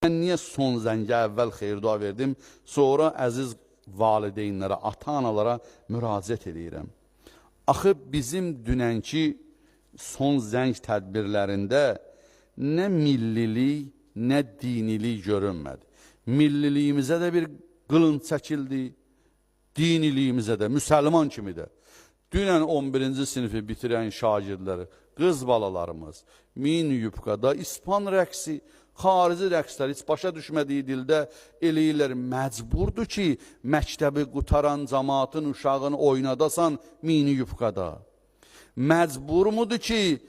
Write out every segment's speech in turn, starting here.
Mən niyə son zəngə əvvəl xeyir-dua verdim, sonra əziz valideynlərə, ata-analara müraciət eləyirəm. Axı bizim dünənki son zəng tədbirlərində nə millilik, nə dinilik görünmədi. Milliliyimizə də bir qılınc çəkildi, diniliyimizə də, müsəlman kimi də. Dünən 11-ci sinifi bitirən şagirdləri, qız balalarımız mini yubkada ispan rəqsi, xarici rəqslər heç başa düşmədiyi dildə eləyirlər. Məcburdur ki, məktəbi qutaran cəmaatın uşağını oynadasan mini yubkada. Məcbur mudur ki,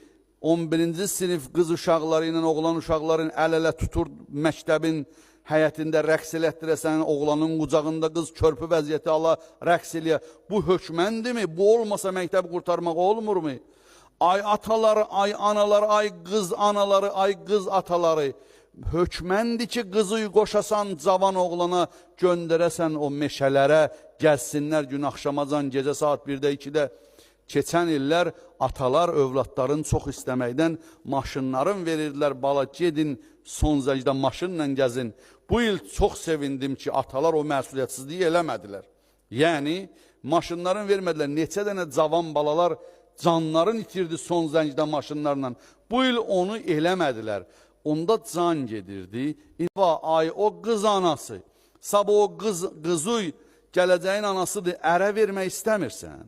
11-ci sinif qız uşaqları ilə oğlan uşaqların əl-ələ tutur məktəbin həyətində rəqs elətdirəsən, oğlanın qucağında qız körpü vəziyyəti ala rəqs eləyə. Bu hökməndimi? Bu olmasa məktəb qurtarmaq olmurmu? Ay ataları, ay anaları, ay qız anaları, ay qız ataları. Hökməndir ki, qızı qoşasan cavan oğlana, göndərəsən o meşələrə, gəlsinlər gün axşamacan, gecə saat 1-də, 2-də. Keçən illər atalar övladların çox istəməkdən maşınların verirdilər, bala gedin son zəngdə maşınla gəzin. Bu il çox sevindim ki, atalar o məsuliyyətsizliyi eləmədilər. Yəni maşınların vermədilər. Neçə dənə cavan balalar canlarını itirdi son zəngdə maşınlarla. Bu il onu eləmədilər. Onda can gedirdi. İva ay o qız anası, sabah o qız qızı gələcəyin anasıdır, ərə vermək istəmirsən.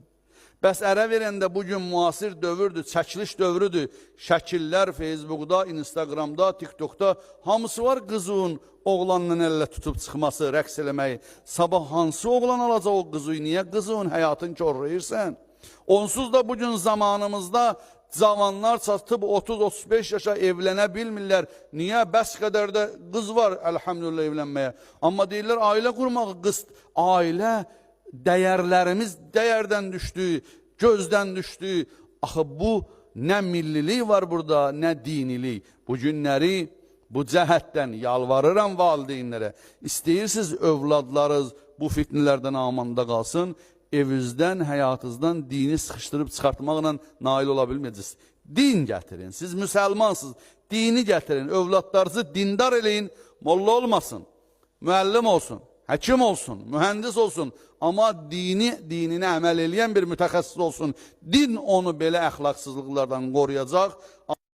Bəs ərə verəndə bugün müasir dövrdür, çəkiliş dövrüdür. Şəkillər Facebookda, Instagramda, TikTokda hamısı var qızın oğlanla əllə tutub çıxması, rəqs eləməyi. Sabah hansı oğlan alacaq o qızı? Niyə qızın həyatını korlayırsan? Onsuz da bugün zamanımızda cavanlar çatıb 30-35 yaşa evlənə bilmirlər. Niyə? Bəs qədər də qız var əlhamdülillah evlənməyə. Amma deyirlər ailə qurmağı qız, ailə dəyərlərimiz dəyərdən düşdü, gözdən düşdü. Axı bu nə millilik var burada, nə dinilik. Bu günləri bu cəhətdən yalvarıram valideynlərə. İstəyirsiniz övladlarınız bu fitnələrdən amanda qalsın, evinizdən, həyatınızdan dini sıxışdırıb çıxartmaqla nail ola bilməyəcəksiniz. Din gətirin. Siz müsəlmansınız. Dini gətirin. Övladlarınızı dindar eləyin. Molla olmasın. Müəllim olsun, həkim olsun, mühəndis olsun, amma dini dininə əməl eləyən bir mütəxəssis olsun. Din onu belə əxlaqsızlıqlardan qoruyacaq.